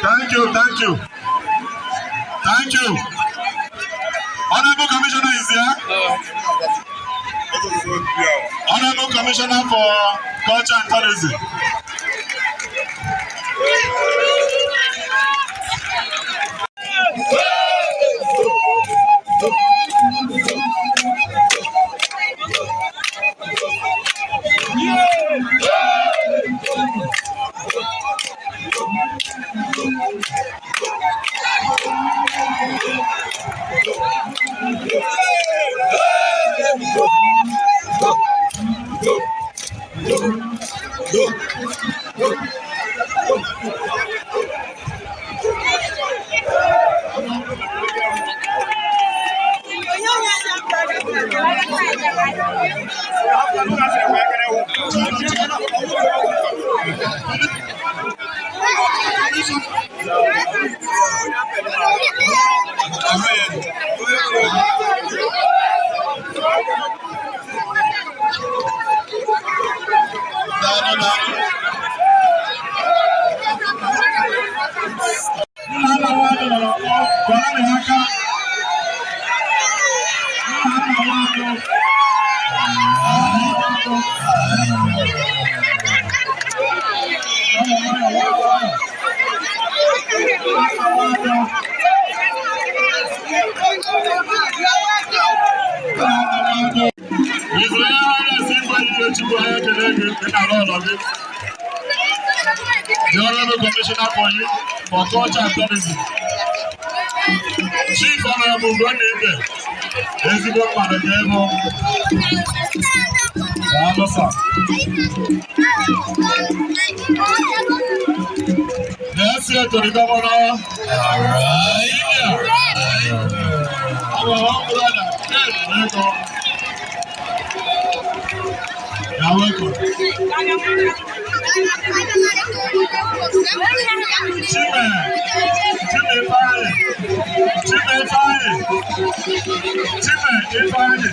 Thank you, thank you. Thank you. Honorable Commissioner is here. Honorable Commissioner for Culture and Tourism. Daalụ, daalụ. Nna nna nwaanyị nọ n'ọkpọ, kụọrọ ha aka. Nna nna nwaanyị. Nwayọ, nwayọ, nwayọ, nwayọ. Nna nna nwaanyị. Nna nna nwaanyị. His Royal Highness Igwe Ihechukwu, anyị ekele gị, ị na-arụ ọlọ gị. The Honorable Commissioner for Youth, for Culture and Tourism. Chief Honorable Ugonna Ibe, ezigbo mmadụ ka ịbụ. Daalụ, sir. Let's hear to the governor. All right. India. Our own brother, Ken Ego. You're welcome. Chime, Chime Ifeanyi, Chime Ifeanyi, Chime Ifeanyi.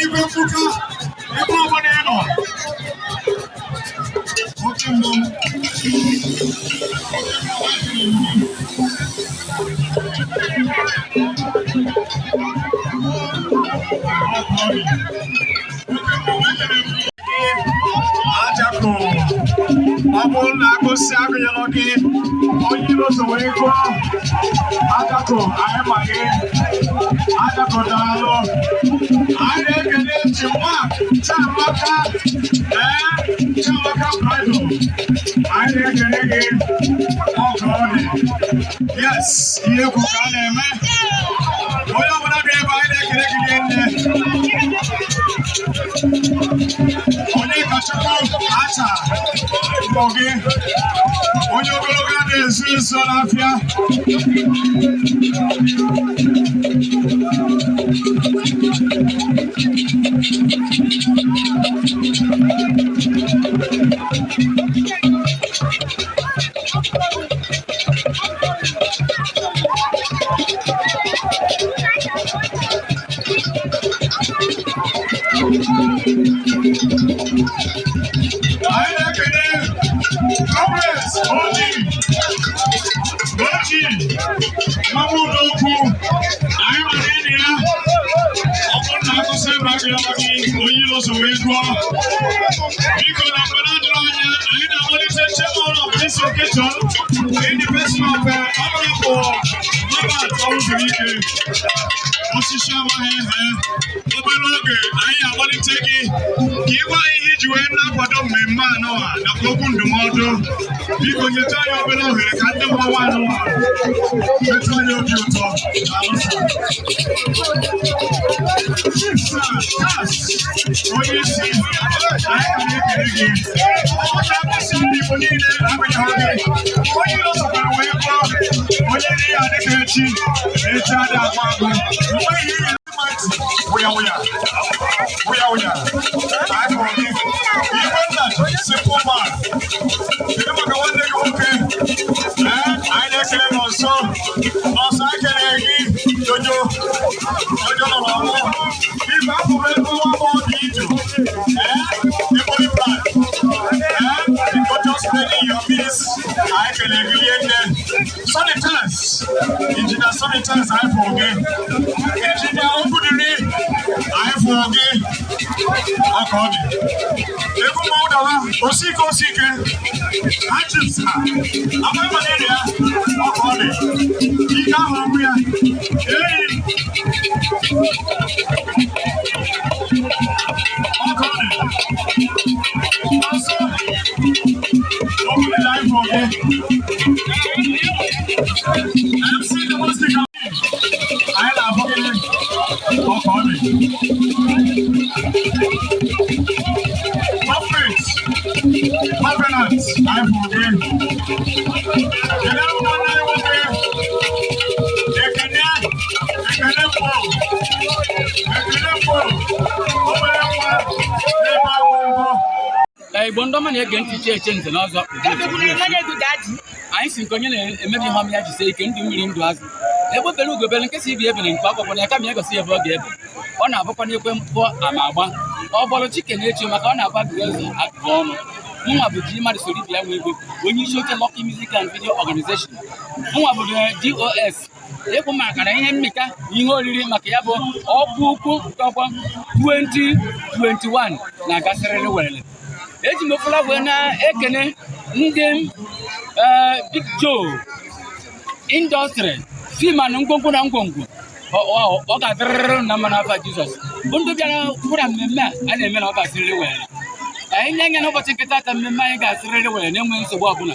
Igwe mkpuka ebe ọbụla ị nọ, oke mmọnwụ. Ajakụ, ọ bụrụ na agụsị agụnyelụ gị onye iro so wee gụọ ajakụ, anyị ma gị. Ajakụ, daalụ. Anyị na-ekele Chimak Chiamaka, ee, Chiamaka Bridal, anyị na-ekele gị. Ọgọ ọ dị. Yes, ihe kwu ka a na-eme. Onye ọbụla bịa ebe, anyị na-ekele gị nne. Onye kachukwu acha mbọ gị, onye ogologo a na-ezu ezu n'afịa. Anyị na-ekele Comrades Oji Oji Mmanwụ n'okwu anyị mara ịdị ya. Ọ bụrụ na akụsị ebe agụnyela gị onye iro so wee gụọ. Biko, na mgbe na-adịrị anya, anyị na-amalite chairman of this occasion in the person of Honorable Robert Ọnwụzurike osisi amaghị ehe. Obere oge, anyị amalite gị ka ịgwa anyị ihe iji wee na-akwado mmemme anụwa nakwa okwu ndụmọdụ. Biko, nyetụ anyị obere ohere ka ndị mmanwụ anụwa metụ anyị obi ụtọ. Chief Sir Charles, onye isi anyị na-ekele gị. Ọ na-akwụsị ndị Igbo niile agụnyeghị gị. Onye iro sokwara wee gụọ onye dị ya dịka echi echi adị agwa agụ. Enweghị ihe. Wụya wụya wụya wụya, anyị hụrụ gị. Igwe nna, simple man. Kedu maka nwanne gị nwoke? Ee, anyị na-ekele nọ nso nọọsụ, ekele gị. Jojo Jojo nọ n'ọgbọ igwe afụrụ ego nwa agbọghọ dị iju. Ee, Ebony Prime, ee, the gorgeous lady in your midst, anyị kele gị ihe nne. Sonny Chance, Engineer Sonny Chance, anyị fụrụ gị. Engineer Okwudiri, anyị fụrụ gị. Ọka ọ dị. Egwu mmanwụ dawa osike osike achịsa amaghị mana ya. Ọka ọ dị. Ike ahụ ọgwụ ya eyi. Ọka ọ dị. Ọsọ okwudiri, anyị fụrụ gị. MC Domestic, anyị na-afụ gị. Ọka ọ dị. Corporate Covenant, anyị fụrụ gị. Kedu nwanne anyị nwoke? Ekene, Ekene Mkpo, Ekene Mkpo, obere nwa na-ebe agwụ mbọ. Ee, Igbo ndị ọma na-ege ntị, chi eche nze n'ọzọ. Anyị si nke onye na-emebi ihe ọma ya jisie ike. Ndụ mmiri, ndụ azụ. Egbe bere ugobere, nke si ibi ebere nke ọkpọkọ ya kama ya gosi ebe ọ ga-ebe. Ọ na-abụkwa n'ekwe mpụ ama agba ọ bọrọ chike na-echi maka ọ na-agba agụgụ eze agụgụ ọnụ. Mụnwa bụ ji mmadụ soro ibe ya nwe igwe, onye isi oche Lucky Music and Video Organization. Mụnwa bụ DOS ịkwụ maka na ihe mmịka na ihe oriri maka ya bụ ọkụ ukwu nke ọgbọ 2021 na-agasịrịrị werele. Eji m ofula wee na-ekene ndị Big Joe Industry film na ngwongwo na ngwongwo. Ọ ga-adịrịrị na mma n'afa Jizọs bụ ndị bịara kwụra mmemme a na-eme na ọ ga-asịrịrị were anyị nye anya n'ụbọchị nkịta ata mmemme anyị ga-asịrịrị were na-enweghị nsogbu ọbụla.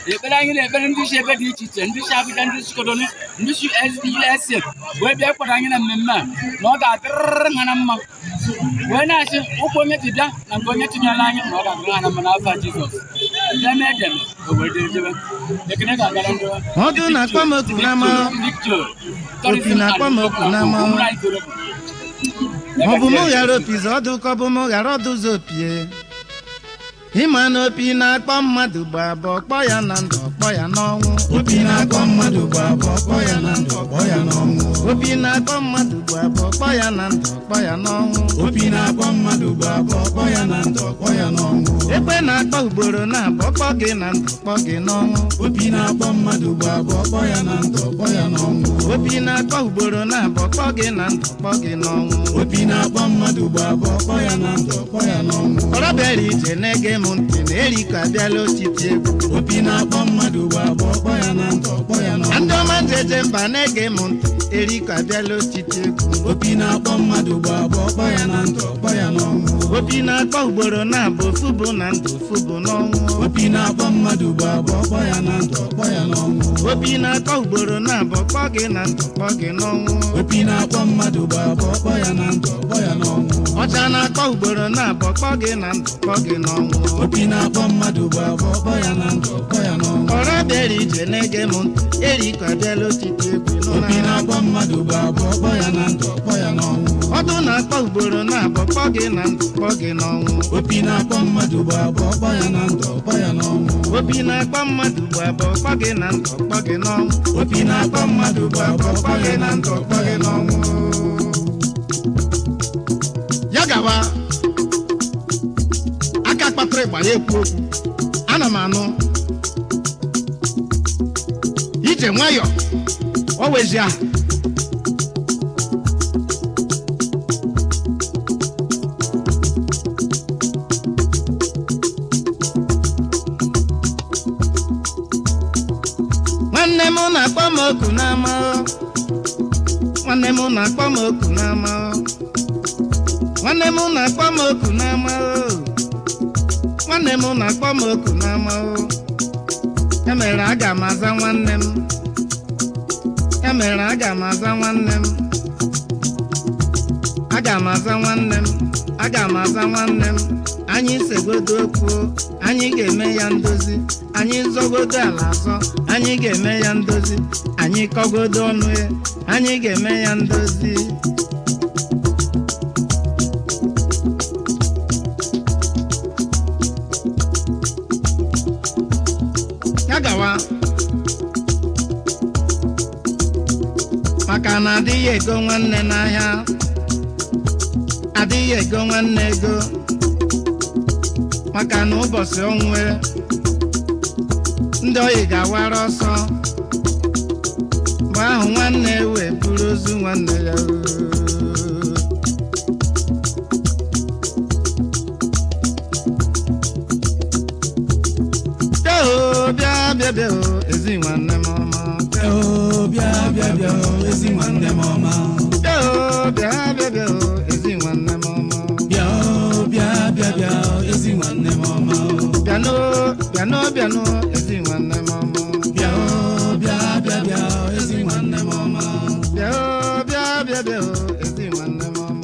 Ekpere anyị na-ekpere ndị si ebe dị iche iche, ndị si Abuja, ndị si Kodonu, ndị si USA wee bịa kwado anyị na mmemme a na ọ ga-adịrịrị ha na mma, wee na-asị ụkwụ onye ji bịa na nke onye tinyere anyị na ọ ga-adịrị ha na mma n'afa Jizọs. Deme edeme o were dịrị jebe. Ekene ga-agara ndị Ọdụ na-akpọ m oku n'ama. Opi na-akpọ m oku n'ama. Ọ bụ mụ ghara opi zọ ọdụ ka ọ bụ mụ ghara ọdụ zọ opie. Ịma na opi na-akpọ mmadụ gba abụọ, kpọ ya na ndụ, kpọ ya n'ọnwụ. Opi na-akpọ mmadụ gba abụọ, kpọ ya na ndụ, kpọ ya n'ọnwụ. Opi na-akpọ mmadụ gba abụọ, kpọ ya na ndụ, kpọ ya n'ọnwụ. Opi na-akpọ mmadụ gba abụọ, kpọ ya na ndụ, kpọ ya n'ọnwụ. Ekwe na-akpọ ugboro na-abụọ, kpọ gị na ndụ, kpọ gị n'ọnwụ. Opi na-akpọ mmadụ gba abụọ, kpọ ya na ndụ, kpọ ya n'ọnwụ. Opi na-akpọ ugboro na-abụọ, kpọ gị na ndụ, kpọ gị n'ọnwụ. Opi na-akpọ mmadụ gba abụọ, kpọ ya na ndụ, kpọ ya n'ọnwụ. Ọrọbịara ije na-ege m ntị na eriko abịala otiti egwu. Opi na-akpọ mmadụ gba abụọ, kpọ ya na ndụ, kpọ ya n'ọnwụ. Ndị ọma jeje mba na-ege m ntị, eriko abịala otiti egwu. Opi na-akpọ mmadụ gba abụọ, kpọ ya na ndụ, kpọ ya n'ọnwụ. Opi na-akpọ ugboro na-abụ, ofu bụ na ndụ, ofu bụ n'ọnwụ. Opi na-akpọ mmadụ gba abụọ, kpọ ya na ndụ, kpọ ya n'ọnwụ. Opi na-akpọ ugboro na-abụ, kpọ gị na ndụ, kpọ gị n'ọnwụ. Opi na-akpọ mmadụ gba abụọ, kpọ ya na ndụ, kpọ ya n'ọnwụ. Ọcha na-akpọ ugboro na-abụ, kpọ gị na ndụ, kpọ gị n'ọnwụ. Opi na-akpọ mmadụ gba abụọ, kpọ ya na ndụ, kpọ ya n'ọnwụ. Ọrọbịara ije na-ege m ntị, eriko abịala otiti egwu. Opi na-akpọ mmadụ gba abụọ, kpọ ya na ndụ, kpọ ya n'ọnwụ. Ọdụ na-akpọ ugboro na-abụ, kpọ gị na ndụ, kpọ gị n'ọnwụ. Opi na-akpọ mmadụ gba abụọ, kpọ ya na ndụ, kpọ ya n'ọnwụ. Opi na-akpọ mmadụ gba abụọ, kpọ gị na ndụ, kpọ gị n'ọnwụ. Opi na-akpọ mmadụ gba abụọ, kpọ gị na ndụ, kpọ gị n'ọnwụ. Ya gawa aka kpatara ịgba ya ekwu okwu, ana m anụ ije nwayọ o wezi aha. Nwanne m na-akpọ m oku n'ama, nwanne m na-akpọ m oku n'ama, nwanne m na-akpọ m oku n'ama, nwanne m na-akpọ m oku n'ama. Ya mere aga m aza nwanne m, ya mere aga m aza nwanne m, aga m aza nwanne m, aga m aza nwanne m. Anyị segodo okwu, anyị ga-eme ya ndozi. Anyị zọgodo ala azọ, anyị ga-eme ya ndozi. Anyị kọgodo ọnụ ya, anyị ga-eme ya ndozi. Ya gawa, maka na adịghị ego nwanne n'ahịa, adịghị ego nwanne ego, maka na ụbọchị ọnwụ ndị oyi ga-awara ọsọ, mgbe ahụ nwanne wee buru ozu nwanne ya. Bịa o, bịa bịa bịa o, ezi nwanne m ọma. Bịa o, bịa bịa bịa o, ezi nwanne m ọma. Bịa o, bịa bịa bịa o, ezi nwanne m ọma. Bịa o, bịa bịa bịa o, ezi nwanne m ọma. Bịanụ bịanụ bịanụ, ezi nwanne m ọma. Bịa o, bịa bịa bịa o, ezi nwanne m ọma. Bịa o, bịa bịa bịa o, ezi nwanne m ọma.